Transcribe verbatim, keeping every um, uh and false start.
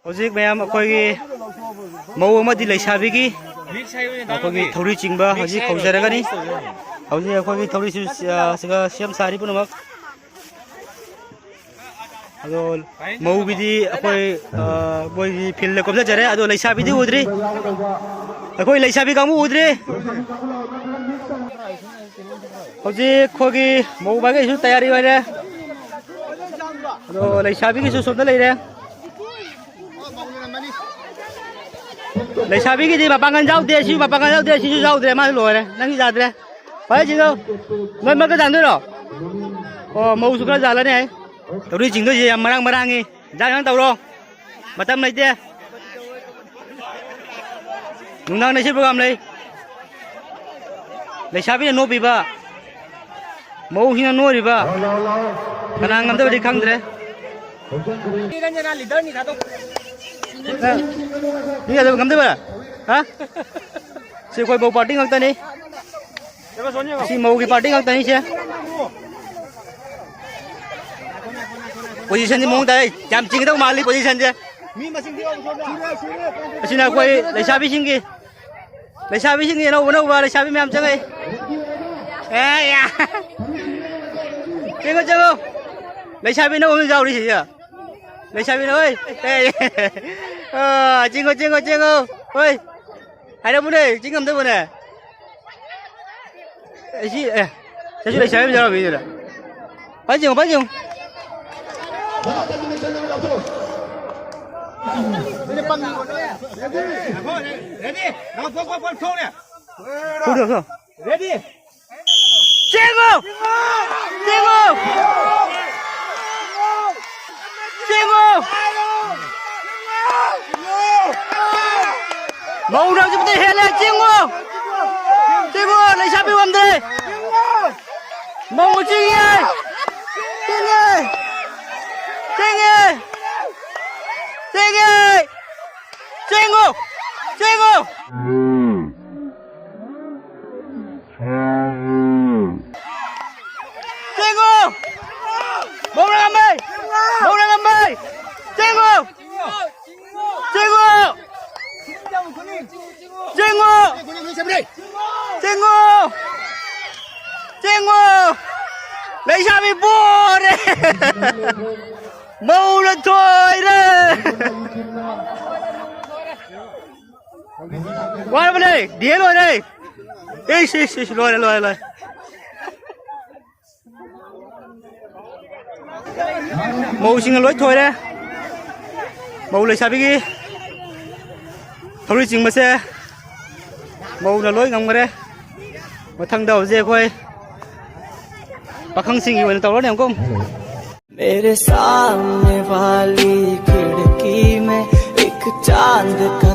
ꯍꯧꯖꯤꯛ ꯃꯌꯥꯝ ꯑꯩꯈꯣꯏꯒꯤ ꯃꯧ ꯑꯃꯗꯤ ꯂꯩꯁꯥꯕꯤꯒꯤ ꯑꯩꯈꯣꯏꯒꯤ ꯊꯧꯔꯤ ꯆꯤꯡꯕ ꯍꯧꯖꯤꯛ ꯍꯧꯖꯔꯒꯅꯤ꯫ ꯍꯧꯖꯤꯛ ꯑꯩꯈꯣꯏꯒꯤ ꯊꯧꯔꯤꯁꯨ, ꯑ, ꯁꯤꯒ ꯁꯦꯝ ꯁꯥꯔꯤ ꯄꯨꯝꯅꯃꯛ꯫ ꯑꯗꯣ ꯃꯧꯒꯤꯗꯤ ꯑꯩꯈꯣꯏ, ꯑ, ꯃꯣꯏꯒꯤ ꯐꯤꯜꯗ ꯀꯨꯝꯊꯖꯔꯦ꯫ ꯑꯗꯣ ꯂꯩꯁꯥꯕꯤꯗꯤ ꯎꯗ꯭ꯔꯤ꯫ ꯑꯩꯈꯣꯏ ꯂꯩꯁꯥꯕꯤ ꯀꯥꯡꯕꯨ ꯎꯗ꯭ꯔꯤ꯫ ꯍꯧꯖꯤꯛ ꯑꯩꯈꯣꯏꯒꯤ ꯃꯧ ꯃꯥꯏꯀꯩꯁꯨ ꯇꯌꯥꯔꯤ ꯑꯣꯏꯔꯦ꯫ ꯑꯗꯣ ꯂꯩꯁꯥꯕꯤꯒꯤꯁꯨ ꯁꯣꯝꯗ ꯂꯩꯔꯦ꯫ ꯂꯩꯁꯥꯕꯤꯒꯤꯗꯤ ꯃꯄꯥꯡꯒꯜ ꯌꯥꯎꯗꯦ, ꯁꯤꯁꯨ ꯃꯄꯥꯡꯒꯜ ꯌꯥꯎꯗꯦ, ꯁꯤꯁꯨ ꯌꯥꯎꯗ꯭ꯔꯦ, ꯃꯥꯁꯨ ꯂꯣꯏꯔꯦ꯫ ꯅꯪꯒꯤ ꯌꯥꯗ꯭ꯔꯦ꯫ ꯐꯔꯦ, ꯆꯤꯡꯉꯣ꯫ ꯅꯣꯏ ꯃꯔꯛꯇ ꯆꯥꯟꯗꯣꯏꯔꯣ? ꯑꯣ, ꯃꯧꯁꯨ ꯈꯔ ꯌꯥꯜꯂꯅꯤ ꯍꯥꯏ꯫ ꯇꯧꯔꯤ ꯆꯤꯡꯗꯣꯏꯁꯦ ꯌꯥꯝ ꯃꯔꯥꯡ ꯃꯔꯥꯡꯉꯤ꯫ ꯏꯟꯖꯥꯡ ꯏꯟꯖꯥꯡ ꯇꯧꯔꯣ꯫ ꯃꯇꯝ ꯂꯩꯇꯦ꯫ ꯅꯨꯡꯗꯥꯡꯗ ꯁꯤ ꯄ꯭ꯔꯣꯒ꯭ꯔꯥꯝ ꯂꯩ꯫ ꯂꯩꯁꯥꯕꯤꯅ ꯅꯣꯛꯄꯤꯕ, ꯃꯧꯁꯤꯅ ꯅꯣꯏꯔꯤꯕ, ꯀꯅꯥ ꯉꯝꯗꯕꯗꯤ ꯈꯪꯗ꯭ꯔꯦ꯫ ꯔꯟꯖꯅꯥ ꯂꯤꯗꯔꯅꯤ ꯊꯥꯗꯣꯛ꯫ ꯃꯤ ꯉꯝꯗꯕ? ꯍꯥ? ꯁꯤ ꯑꯩꯈꯣꯏ ꯃꯧ ꯄꯥꯔꯇꯤ ꯉꯥꯛꯇꯅꯤ꯫ ꯁꯤ ꯃꯧꯒꯤ ꯄꯥꯔꯇꯤ ꯉꯥꯛꯇꯅꯤ ꯁꯦ꯫ ꯄꯣꯖꯤꯁꯟꯁꯤ ꯃꯑꯣꯡ ꯇꯥꯏ꯫ ꯌꯥꯝ ꯆꯤꯡꯒꯗꯧ ꯃꯥꯜꯂꯤ ꯄꯣꯖꯤꯁꯟꯁꯦ꯫ ꯑꯁꯤꯅ ꯑꯩꯈꯣꯏ ꯂꯩꯁꯥꯕꯤꯁꯤꯡꯒꯤ, ꯂꯩꯁꯥꯕꯤꯁꯤꯡꯒꯤ ꯑꯅꯧ ꯑꯅꯧꯕ ꯂꯩꯁꯥꯕꯤ ꯃꯌꯥꯝ ꯆꯪꯉꯛꯏ꯫ ꯑꯦ, ꯌꯥ꯫ ꯆꯦꯡꯉꯣ, ꯆꯦꯡꯉꯣ꯫ ꯂꯩꯁꯥꯕꯤ ꯑꯅꯧꯕ ꯑꯃ ꯌꯥꯎꯔꯤ ꯁꯤꯗ꯫ ꯂꯩꯁꯥꯕꯤꯅ, ꯍꯣꯏ꯫ ꯑꯦ, ꯑꯥ, ꯆꯦꯡꯉꯣ, ꯆꯦꯡꯉꯣ, ꯆꯦꯡꯉꯣ꯫ ꯍꯣꯏ꯫ ꯍꯥꯏꯔꯛꯄꯅꯦ, ꯆꯤꯡ ꯉꯝꯗꯕꯅꯦ꯫ ꯑꯦ, ꯁꯤ, ꯑꯦ, ꯁꯤꯁꯨ ꯂꯩꯁꯥꯕꯤ ꯑꯃ ꯌꯥꯎꯔꯝꯃꯤꯗꯨꯅ꯫ ꯐꯖꯅ ꯌꯦꯡꯉꯨ, ꯐꯖꯅ ꯌꯦꯡꯉꯨ꯫ ꯔꯦꯗꯤ? ꯂꯥꯎ, ꯐꯣꯛ, ꯐꯣꯛ, ꯐꯣꯛ, ꯊꯣꯛꯂꯦ꯫ ꯊꯣꯛꯂꯦ, ꯊꯣꯛꯂꯦ꯫ ꯔꯦꯗꯤ? ꯆꯦꯡꯉꯨ! ꯆꯦꯡꯉꯨ! ꯆꯦꯡꯉꯨ! ꯃꯧꯅ ꯍꯧꯖꯤꯛꯄꯨꯗꯤ ꯍꯦꯜꯂꯦ, ꯆꯦꯡꯉꯨ! ꯆꯦꯡꯉꯨ! ꯂꯩꯁꯥꯕꯤ ꯉꯝꯗ꯭ꯔꯦ! ꯃꯧ ꯆꯦꯡꯉꯦ! ꯆꯦꯡꯉꯦ! ꯆꯦꯡꯉꯦ! ꯆꯦꯡꯉꯦ! ꯆꯦꯡꯉꯨ! ꯆꯦꯡꯉꯨ! ꯆꯦꯡꯉꯨ! ꯃꯧꯅ ꯉꯝꯃꯦ! ꯃꯧꯅ ꯉꯝꯃꯦ! ꯆꯦꯡꯉꯨ! ꯂꯩꯁꯥꯕꯤ ꯄꯣꯔꯦ꯫ ꯃꯧꯅ ꯊꯣꯏꯔꯦ꯫ ꯋꯥꯔꯕꯅꯦ꯫ ꯗꯤꯍꯦ ꯂꯣꯏꯔꯦ꯫ ꯏꯁ, ꯏꯁ, ꯏꯁ, ꯂꯣꯏꯔꯦ, ꯂꯣꯏꯔꯦ, ꯂꯣꯏꯔꯦ꯫ ꯃꯧꯁꯤꯡꯅ ꯂꯣꯏ ꯊꯣꯏꯔꯦ꯫ ꯃꯧ ꯂꯩꯁꯥꯕꯤꯒꯤ ꯊꯧꯔꯤ ꯆꯤꯡꯕꯁꯦ ꯃꯧꯅ ꯂꯣꯏ ꯉꯝꯈꯔꯦ꯫ ꯃꯊꯪꯗ ꯍꯧꯖꯤꯛ ꯑꯩꯈꯣꯏ ꯄꯥꯈꯪꯁꯤꯡꯒꯤ ꯑꯣꯏꯅ ꯇꯧꯔꯅꯤ ꯑꯃꯨꯛꯀ꯫ मेरे सामने वाली खिड़की में एक चांद का